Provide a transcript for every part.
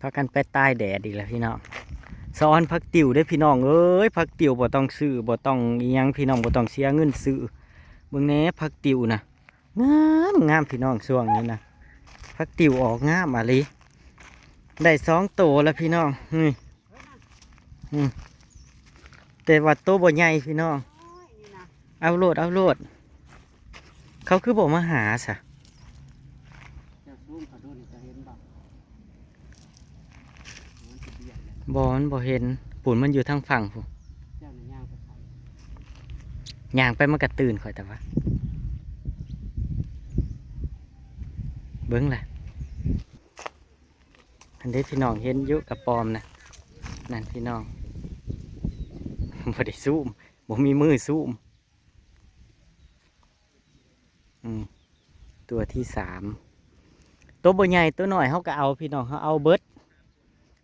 ພາກັນໄປຕາຍແດດອີກແລ້ວພີ່ນ້ອງ. ສະອອນຜັກຕິວເດ້ພີ່ນ້ອງເອີຍ, ຜັກຕິວບໍ່ຕ້ອງຊື້ ບໍ່ຕ້ອງອີ່ຫຍັງພີ່ນ້ອງ, ບໍ່ຕ້ອງເສຍເງິນຊື້. ເບິ່ງແດ່ ຜັກຕິວນະ ງາມງາມພີ່ນ້ອງ, ຊ່ວງນີ້ນະ ຜັກຕິວອອກງາມອີ່ຫຼີ. ໄດ້ສອງໂຕແລ້ວພີ່ນ້ອງ. ນີ້ ອືມ ແຕ່ວ່າໂຕບໍ່ໃຫຍ່ພີ່ນ້ອງ. ເອົາໂລດ ເອົາໂລດ. ເຂົາຄືບໍ່ມາຫາຊະ? ເຈົ້າຊູມເຂົາດູນີ້ ເຈົ້າເຫັນບໍ່? ມັນຊິບຽດແລ້ວ. ບໍ່ ມັນບໍ່ເຫັນ. ປູນມັນຢູ່ທາງຝັ່ງພຸ້ນ. ເຈົ້ານະຍ່າງໄປໃສ? ຍ່າງໄປມັນກະຕື່ນຂ້ອຍແຕ່ວ່າ. ເບິ່ງລະ. ອັນເດ້ພີ່ນ້ອງເຫັນຢູ່ກະປອມນະ. ນັ້ນພີ່ນ້ອງ ບໍ່ໄດ້ຊູມ ບໍ່ມີມືຊູມ. ອືມ ຕົວທີສາມ ໂຕບໍ່ໃຫຍ່ໂຕນ້ອຍເຮົາກະເອົາພີ່ນ້ອງ, ເຮົາເອົາເບິດ.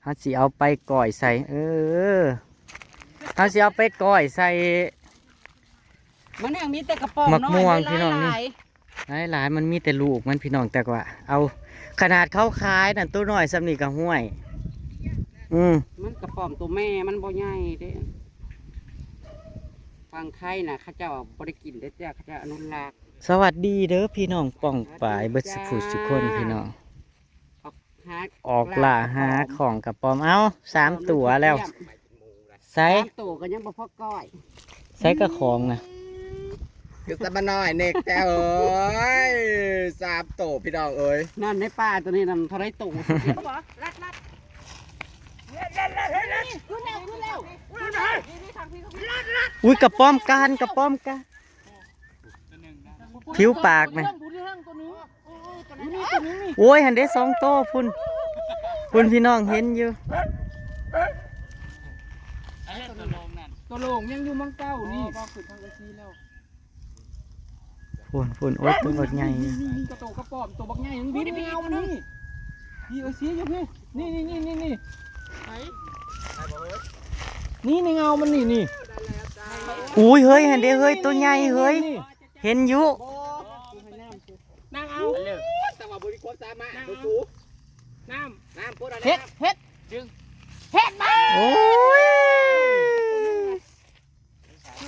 ເຮົາຊິເອົາໄປກ້ອຍໃສ່ ເອີ ເຮົາຊິເອົາໄປກ້ອຍໃສ່ ມັນຍັງມີແຕ່ກະປອມ ໝາກມ່ວງ ນ້ອຍ ພີ່ນ້ອງນີ້ ຫຼາຍໆ ຫຼາຍໆ ມັນມີແຕ່ລູກມັນພີ່ນ້ອງ. ແຕ່ວ່າເອົາ ຂະໜາດເຂົາຂາຍນັ້ນ ໂຕນ້ອຍສ່ຳນີ້ກະຫ້ວຍ. ອືມ ມັນກະປອມໂຕແມ່ມັນບໍ່ໃຫຍ່ເດ້. ຝັ່ງໄທນະ ເຂົາເຈົ້າບໍ່ໄດ້ກິນເດ້ ເຂົາເຈົ້າອະນຸລັກ. ສະຫວັດດີເດີພີ່ນ້ອງປ້ອງປາຍເບິດສຸຜູ້ສຸຄົນພີ່ນ້ອງ. ອອກລ່າຫາຂອງກະປອມ. ເອົ້າ ສາມຕົວແລ້ວ. ໃສ ສາມໂຕກໍຍັງບໍ່ພໍກ້ອຍ. ໃສກະຂອງນະ? ຄືສະມານ້ອຍເນັກແທ້ເອີຍ ສາມໂຕພີ່ນ້ອງເອີຍ. ນັ້ນໃນປ່າໂຕນີ້ນະ ເທົ່າໃດໂຕ? ລັດ ລັດ ຂຶ້ນແລ້ວ ຂຶ້ນແລ້ວ. ອຸ້ຍ ກະປອມການ ກະປອມການ. ຜິວປາກນະ. ໂອ້ຍ ຫັ້ນເດ້ສອງໂຕພຸ້ນ ພຸ້ນພີ່ນ້ອງເຫັນຢູ່. ໂຕໂລງຍັງຢູ່ໝ່ອງເກົ່ານີ້. ພຸ້ນໆ ໂອ້ຍ ໂຕບັກໃຫຍ່. ນີ້ ນີ້ ນີ້ ກະໂຕກະປອມ ໂຕບັກໃຫຍ ມັນບິນເງົາມັນນີ້. ນີ້ ເອີຍ ຊີ້ຢູ່ພີ້ ນີ້ ນີ້ ນີ້ ນີ້ ນີ້ ໃສ? ນີ້ ນີ້ ເງົາມັນນີ້ ນີ້. ອຸ້ຍ ເຮີ້ຍ ຫັ້ນເດ້ເຮີ້ຍ ໂຕໃຫຍ່ເຮີ້ຍ. ເຫັນຢູ່ ນາງເອົາ ແຕ່ວ່າບໍ່ມີຄວາມສາມາດ. ນາງເອົາ ບໍ່ສູ້ ນ້ຳ ນ້ຳ ພຸ້ນ ເຮັດ ເຮັດ ດຶງ ເຮັດມາ. ໂອ້ຍ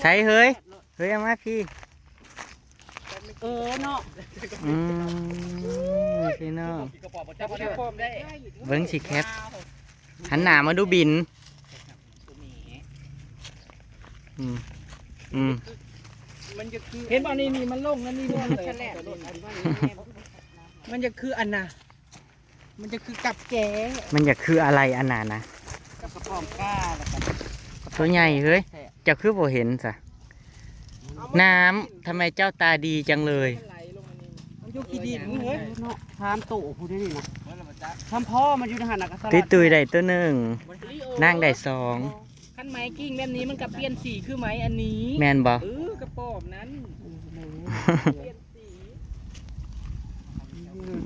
ໃສເຮີ້ຍ ເຮີ້ຍ ເອົາມາພີ້. ເອີເນາະ ອືມ ພີ່ນ້ອງ ເບິ່ງຊິແຄັບ ຫັນໜ້າມາດູບິນ. ອືມ ອືມ ມັນຈະຄື ເຫັນບໍ່ ນີ້ ນີ້ ມັນລົງແລ້ວ ນີ້ລົງເລີຍ. ມັນຈະຄືອັນນ່າ ມັນຈະຄືກັບແກ້ ມັນຈະຄືອະໄລອັນນັ້ນນະ ກັບກະປອມກ້າ ແລ້ວກໍ ໂຕໃຫຍ່ເຮີ້ຍ ເຈົ້າຄືບໍ່ເຫັນຊະ? ນ້ຳ ທຳໄມເຈົ້າຕາດີຈັງເລີຍ? ມັນຢູ່ຂີ້ດິນເຮີ້ຍ ເນາະ ສາມໂຕພຸ້ນນີ້ນະ. ທຳພໍ່ມັນຢູ່ໃນຫັ້ນນະ ກະສະຫຼັດ ຕຸ້ຍໆ ໄດ້ໂຕໜຶ່ງ ນາງໄດ້ສອງ. ຄັນໄມ້ກິ່ງແບບນີ້ມັນກະປ່ຽນສີຄືໄມ້ອັນນີ້ ແມ່ນບໍ່? ເອີ ກະປອມນັ້ນ ປ່ຽນສີ.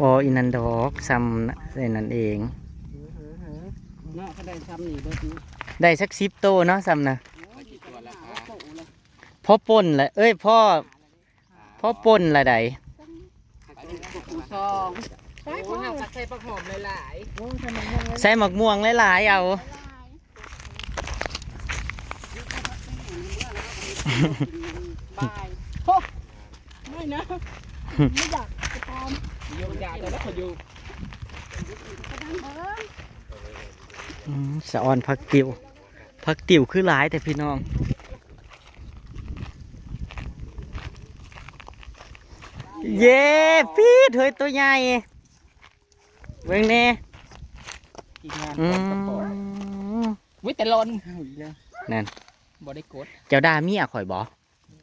ບໍ່ ອີ່ນັ້ນດອກ ສ່ຳໄອ້ນັ້ນເອງ. ເນາະ ກະໄດ້ສ່ຳນີ້ເບິດນີ້ ໄດ້ສັກສິບໂຕເນາະ ສ່ຳນະ. ໂອ້ຍ ຊິຕົວລະ ໂຕລະ ພໍປົ່ນລະ ເອີຍ ພໍ ພໍປົ່ນລະໃດ. ສອງ ໂອ້ຍ ເຮົາກະໃສ່ຜັກຫອມຫຼາຍໆ ໂອ້ຍ ໃສ່ໝາກມ່ວງຫຼາຍໆ ເອົາ. ບາຍ ໂອ້ ໄມ່ນະ ໄມ່ຢາກຈະຕາມ ຢູ່ຢາກແຕ່ລະຄົນຢູ່. ອືມ ສະອອນຜັກຕິວ ຜັກຕິວຄືຫຼາຍແທ້ພີ່ນ້ອງ. ເຢ້ ປີດ ເຮີ້ຍ ໂຕໃຫຍ່ ເບິ່ງແດ່ ທີມງານ ອືມ ຂອງກະປອມ. ອຸ້ຍ ແຕ່ຫຼອນ ເອົາອີກແລ້ວ ນັ້ນ ບໍ່ໄດ້ກົດ. ເຈົ້າດ່າເມຍຂ້ອຍບໍ່?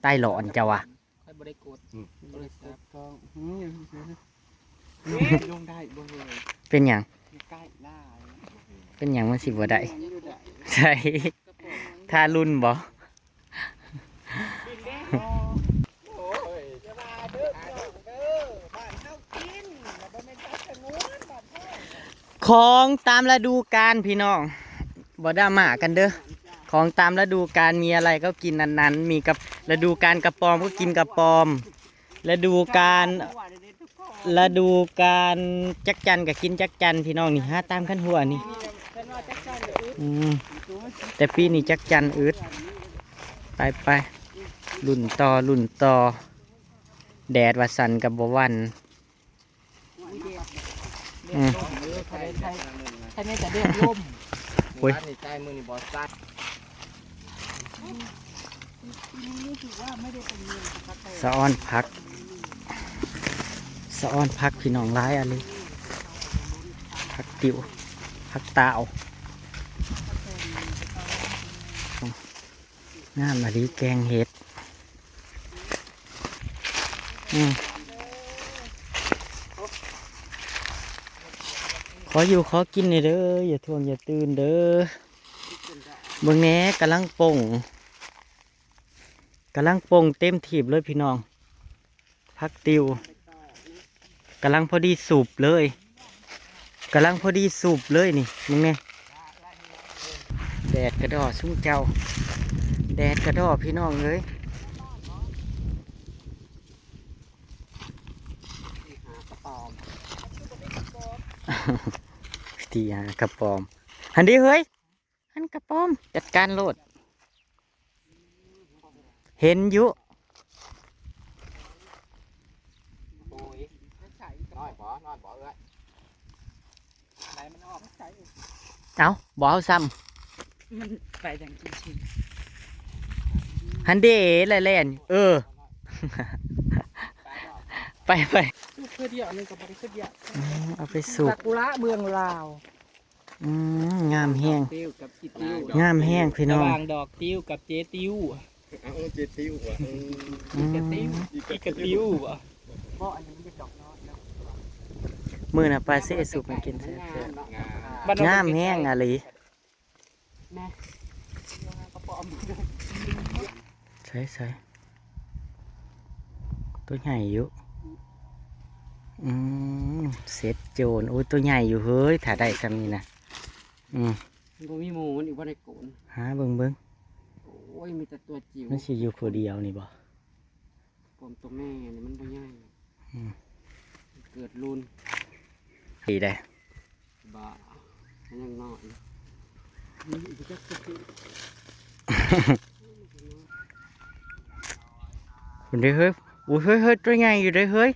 ໃຕ້ຫຼອນເຈົ້າວ່າ ຂ້ອຍບໍ່ໄດ້ກົດ ອືມ ໂທລະສັບ ອືມ ລົງໄດ້ບໍ່ເຮີ້ຍ? ເປັນຫຍັງ? ໃກ້ຫຼາຍ ເປັນຫຍັງມັນຊິບໍ່ໄດ້? ໃສ່ ທາລຸນບໍ່? ຂອງຕາມລະດູການພີ່ນ້ອງ ບໍ່ດຣາມາກັນເດີ. ຂອງຕາມລະດູການມີອະໄລກໍກິນອັນນັ້ນ ມີກັບລະດູການກະປອມກໍກິນກະປອມ ລະດູການ ລະດູການຈັກຈັ່ນກໍກິນຈັກຈັ່ນພີ່ນ້ອງນີ້ ຫາຕາມຄັນຫົວນີ້. ອືມ ແຕ່ປີນີ້ຈັກຈັ່ນອຶດ. ໄປໆ ລຸ້ນຕໍ່ ລຸ້ນຕໍ່. ແດດວ່າຊັ້ນກໍບໍ່ຫວັ່ນ. ອືມ ເອີ ໃຄແຕ່ແດດລົມ. ໂອ້ຍ ມື້ນີ້ໃຈ ມື້ນີ້ບໍ່ຊັດ. ສະອອນຜັກ ສະອອນຜັກພີ່ນ້ອງ ຫຼາຍອັນນີ້ ຜັກຕິວ ຜັກຕາວ. ງາມອີ່ຫຼີ ແກງເຫັດ. ອືມ ຂໍຢູ່ຂໍກິນແດ່ເດີ ຢ່າທ່ວງຢ່າຕື່ນເດີ. ເບິ່ງແດ່ ກຳລັງປົ່ງ ກຳລັງປົ່ງເຕັມຖີບເລີຍພີ່ນ້ອງ. ຜັກຕິວ ກຳລັງພໍດີສຸບເລີຍ ກຳລັງພໍດີສຸບເລີຍນີ້ ເບິ່ງແດ່. ແດດກະດໍ້ຊຸມເຈົ້າ ແດດກະດໍ້ພີ່ນ້ອງເອີຍ. ຕີຫາກະປອມ ຫັ້ນເດ້ເຮີ້ຍ. ຫັ້ນກະປອມ ຈັດການໂລດ. ເຫັນຢູ່. ໂອ້ຍ ນ້ອຍບໍ່ ນ້ອຍບໍ່ເອື້ອຍ. ອັນໃດມັນອອກ ເອົ້າ ບໍ່ເອົາຊ້ຳ ມັນໄປຈັ່ງຊີ້. ຫັ້ນເດ້ ແລ່ນ ເອີ ໄປ ໄປ ສຸກເທື່ອດຽວ ອັນນີ້ກໍບໍ່ໄດ້ສຸກດຽວ. ອືມ ເອົາໄປສຸກ ຊາກຸຣະເມືອງລາວ. ອືມ ງາມແຮງ ດອກຕິວກັບອີຕິວ ງາມແຮງພີ່ນ້ອງ ລະຫວ່າງດອກຕິວກັບເຈຕິວ. ເອົ້າ ເຈຕິວຫວາ ອືມ ອີກະຕິວ ອີກະຕິວຫວາ. ບໍ່ ອັນນີ້ມັນເປັນດອກນ້ອຍເນາະ. ມື້ໜ້າປາເຊສຸກໃຫ້ກິນແຊບໆ. ງາມແຮງອີ່ຫຼີ. ແມ່ ໃສ່ໆ ຕົວໃຫຍ່ຢູ່. ອືມ ເສັດໂຈນ. ໂອ້ຍ ຕົວໃຫຍ່ຢູ່ເຮີ້ຍ ຖ້າໄດ້ຊ່ຳນີ້ນະ. ອືມ ມັນບໍ່ມີໝູ່ ມັນອີກບໍ່ໄດ້ໂກນ. ຫາເບິ່ງໆ. ໂອ້ຍ ມີແຕ່ຕົວຈິ๋ວ. ມັນຊິຢູ່ຜູ້ດຽວນີ້ບໍ່? ປອມຕົວແມ່ນີ້ມັນບໍ່ໃຫຍ່. ອືມ ເກີດລຸນ ດີເດ້. ບ້າ ມັນຍັງນ້ອຍ. ເບິ່ງເດ້ເຮີ້ຍ. ໂອ້ຍ ເຮີ້ຍໆ ຕົວໃຫຍ່ຢູ່ເດ້ເຮີ້ຍ.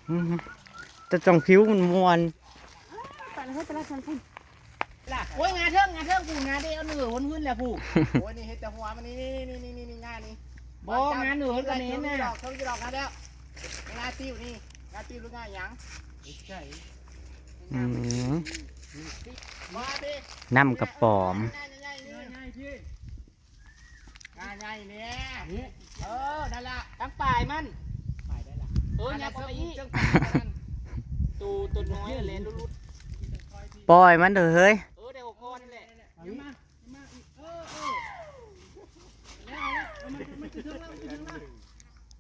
ອືມ ແຕ່ຈ້ອງຜິວມັນມ່ວນ. ໄປແລ້ວເຮີ້ຍ ໄປແລ້ວ ໄປແລ້ວ. ໂອ້ຍ ງາເທິງ ງາເທິງ ພຸ້ນ ງາເດ ເອົາເໜີຫົນຫືນແລ້ວພຸ້ນ. ໂອ້ຍ ນີ້ເຫັນແຕ່ຫົວມັນ ນີ້ໆໆໆ ງານີ້. ບໍ່ ງາເໜີ ເທິງຢູ່ດອກ ເທິງຢູ່ດອກ ງາແລ້ວ. ງາຕິ້ວນີ້ ງາຕິ້ວຫຼືງາຫຍັງ? ອືມ ມາເດ້ ນ້ຳກະປອມ. ງາໃຫຍ່ ງາໃຫຍ່ແນ່ ນີ້ ເອີ ນັ້ນລະ ຕັ້ງປາຍມັນ ປາຍໄດ້ລະ. ເອີ ຍັດເຂົ້າໄປອີກ ໂຕ ໂຕນ້ອຍແຫຼະຫຼຸດໆ. ປ່ອຍມັນເດີເຮີ້ຍ. ເອີ ໄດ້ຫົກຂໍ້ນັ້ນແຫຼະ. ເອົາມາ ເອົາມາອີກ ເອີ ເອີ ແລ້ວ ເອົາແລ້ວ ເອົາ ມັນ ມັນຈະເທິງແລ້ວ ມັນຈະເທິງແລ້ວ. ພີ່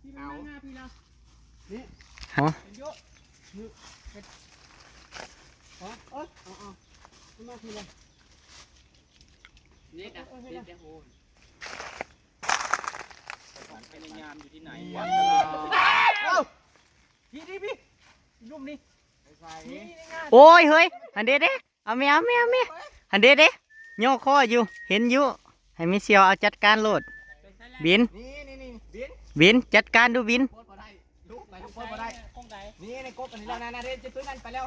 ມັນມາງາພີ່ແລ້ວ ນີ້ ຮະ ເຫັນຢູ່ ນີ້ ເອີ ເອົາ ເອົາ ເອົາ ມັນມາພີ່ແລ້ວ. ນີ້ກະ ເອີ ເອີ ເຫັນແຕ່ໂຫນ ພະຍາຍາມຢູ່ທີ່ໄຫນ. ເອົ້າ ພີ່ ພີ່ ພີ່ ລຸ່ມນີ້ ນີ້ ນີ້ ໂອ້ຍ ເຮີ້ຍ ອັນເດເດ ເອົາແມ່ ເອົາແມ່ ເອົາແມ່ ຫັ້ນເດ້ເດ້ ຍໍຄໍຢູ່ ເຫັນຢູ່ ໃຫ້ແມ່ສ່ຽວເອົາຈັດການໂລດ. ບິນ ນີ້ ນີ້ ນີ້ ບິນ ບິນ ຈັດການດູ ບິນ. ໂພດບໍ່ໄດ້ ລຸກໄປ ໂພດບໍ່ໄດ້ ນີ້ ໃນກົກອັນນີ້ແລ້ວນະ ນະ ເດ້ ຈຸດນັ້ນໄປແລ້ວ.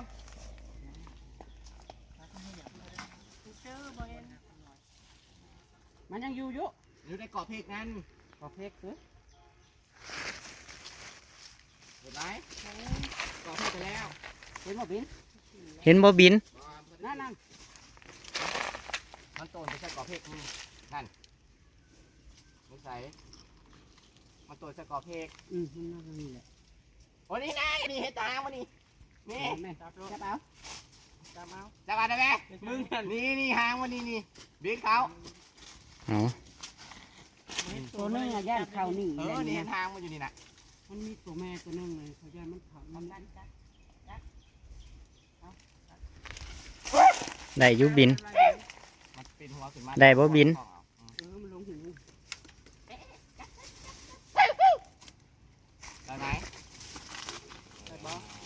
ມັນຍັງຢູ່ຢູ່ ຢູ່ໃນກອເພັກນັ້ນ ກອເພັກຄື ເຫັນໄໝ? ກອເພັກໄປແລ້ວ ເຫັນບໍ່ບິນ? ເຫັນບໍ່ບິນ? ນັ້ນໆ ມັນໂຕນໄປໃສ່ກອເພັກນີ້ ນັ້ນ ມັນໃສ ມັນໂຕນໃສ່ກອເພັກ. ອືມ ມັນນອນຢູ່ນີ້ແຫຼະ. ໂອ້ ນີ້ນະ ນີ້ເຫັນຕາຫາງບໍ່ນີ້? ນີ້ ຈັບເອົາ ຈັບເອົາ ຈັບເອົາໄດ້ແມ? ມຶງ ນີ້ ນີ້ຫາງມັນນີ້ ນີ້ ບິນເຂົ້າ. ເອົາ ໂຕໜຶ່ງອະ ຢ້ານເຂົ້າໜີ. ເອີ ນີ້ເຫັນຫາງມັນຢູ່ນີ້ນະ ມັນມີໂຕແມ່ໂຕໜຶ່ງເລີຍ ເຂົາຢ້ານມັນເຂົ້າ. ໄດ້ຢູ່ບິນ ມັນປິ່ນຫົວຂຶ້ນມາ ໄດ້ບໍ່ບິນ? ເອີ ມັນລົງຫູ. ໄດ້ໄໝ? ເອີ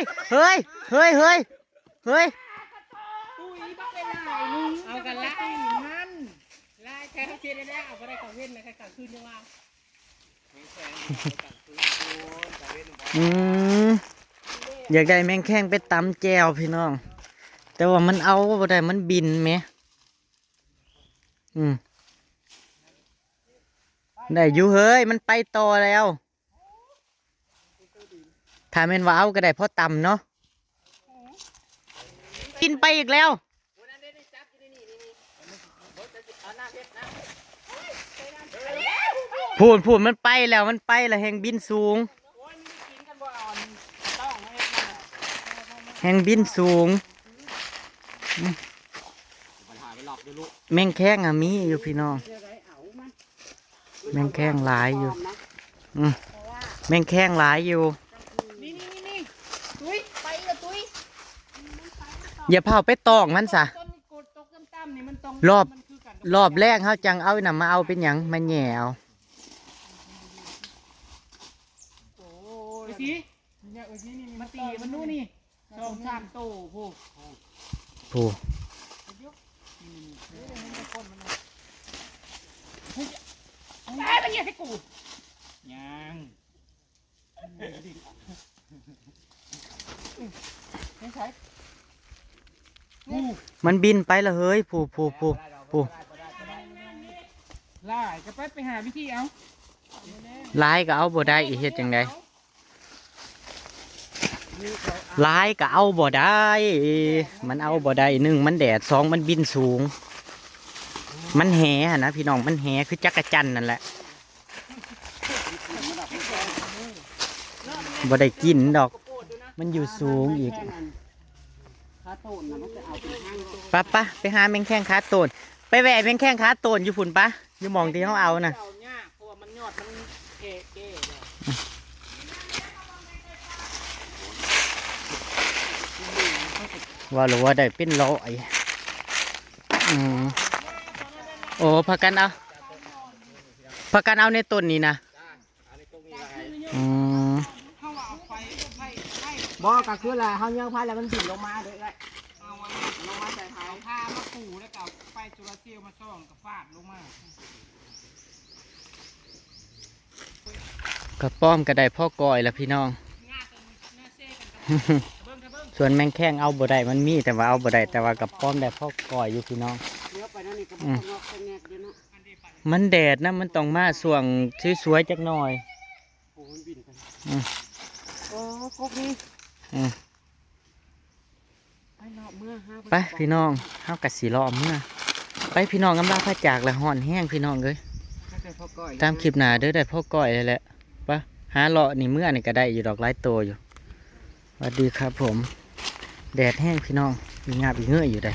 ຍ ເຮີ້ຍ ເຮີ້ຍ ເຮີ້ຍ ເຮີ້ຍ ຕຸ້ຍ ບັກເປັນຫຼາຍໜຶ່ງ ເອົາກັນລະ ມັນຫຼາຍແທ້ ເຮັດໄດ້ ເອົາບໍ່ໄດ້ກາງເວັນນະ ກາງຄືນຍັງວ່າ ອືມ ຢາກໄດ້ແມງແຄງໄປຕຳແຈ່ວພີ່ນ້ອງ ແຕ່ວ່າມັນເອົາບໍ່ໄດ້ ມັນບິນແໝ ອືມ ໄດ້ຢູ່ເຮີ້ຍ ມັນໄປຕໍ່ແລ້ວ. ຖ້າແມ່ນວ່າເອົາກໍໄດ້ພໍຕຳເນາະ. ກິນໄປອີກແລ້ວ. ພຸ້ນໆ ມັນໄປແລ້ວ ມັນໄປແລ້ວ ແຮ່ງບິນສູງ ແຮ່ງບິນສູງ. ແມງແຄງອະມີຢູ່ພີ່ນ້ອງ ແມງແຄງຫຼາຍຢູ່. ອືມ ແມງແຄງຫຼາຍຢູ່. ນີ້ໆໆ ຕຸ້ຍ ໄປລະຕຸ້ຍ. ຢ່າພາວໄປຕອງມັນຊະ. ລອບ ລອບແລກເຮົາຈັ່ງເອົານຳມາເອົາເປັນຫຍັງ ມາແຫຍ່ເອົາ. ໂອ້ຍ ໄປຊິ ມາຕີມັນດູນີ້ ສອງສາມໂຕພຸ້ນ ພຸ້ນ. ເອີຍ ມັນເຫຍຍໃສ່ກູ ຍັງ ມັນບິນໄປລະເຮີ້ຍ ພຸ້ນໆໆໆ. ຫຼາຍກໍໄປ ໄປຫາວິທີເອົາ ຫຼາຍກໍເອົາບໍ່ໄດ້ ເຮັດຈັ່ງໃດ? ຫຼາຍກໍເອົາບໍ່ໄດ້ ມັນເອົາບໍ່ໄດ້. ໜຶ່ງ ມັນແດດ ສອງ ມັນບິນສູງ ມັນແຫຫັ້ນນະພີ່ນ້ອງ ມັນແຫຄືຈັກກະຈັນນັ້ນແຫຼະ ບໍ່ໄດ້ກິນດອກ ມັນຢູ່ສູງອີກ. ປະ ປະ ໄປຫາແມງແຄງຂາໂຕນ ໄປແວ່ແມງແຄງຂາໂຕນຢູ່ພຸ້ນປະ ຢູ່ໝ່ອງທີ່ເຮົາເອົານະ. ເອົາຍາກ ເພາະວ່າມັນຍອດມັນແກ່ແກ່ແລ້ວ ວ່າລະວ່າໄດ້ເປັນຮ້ອຍ. ອືມ ໂອ້ ພາກັນເອົາ ພາກັນເອົາໃນຕົ້ນນີ້ນະ. ອືມ ບໍ່ ກໍຄືລະ ເຮົາເຍີໄຟແລ້ວມັນບິນລົງມາເດ້ເອື້ອຍ ເອົາອັນນັ້ນລົງມາໃສ່ໄຟ ເອົາຜ້າມາປູ ແລ້ວກໍເອົາໄຟໂຊລາເຊວມາສ່ອງ ກໍຟາດລົງມາ. ກະປ້ອມກໍໄດ້ພໍກ້ອຍລະພີ່ນ້ອງ ສ່ວນແມງແຄງເອົາບໍ່ໄດ້ ມັນມີແຕ່ວ່າເອົາບໍ່ໄດ້ ແຕ່ວ່າກະປ້ອມໄດ້ພໍກ້ອຍຢູ່ພີ່ນ້ອງ. ອືມ ມັນແດດນະ ມັນຕ້ອງມາຊ່ວງສວຍໆຈັກໜ່ອຍ. ໂອ້ ມັນບິນໄປ ອືມ ໂອ້ ກົກນີ້ ອືມ ໄປເນາະ ເມືອຫາ ໄປພີ່ນ້ອງ ເຮົາກະຊິເລາະເມືອ ໄປພີ່ນ້ອງ ອຳລາພາຈາກລະ ຮ້ອນແຮງພີ່ນ້ອງເອີຍ. ຕາມຄລິບໜ້າເດີ ໄດ້ພໍກ້ອຍແລ້ວແຫຼະ. ປະ ຫາເລາະນີ້ ເມືອນີ້ກະໄດ້ຢູ່ດອກ ຫຼາຍໂຕຢູ່. ຫວັດດີຄັບຜົມ ແດດແຮງພີ່ນ້ອງ ອີງາບອີເງີ້ຍຢູ່ໃດ.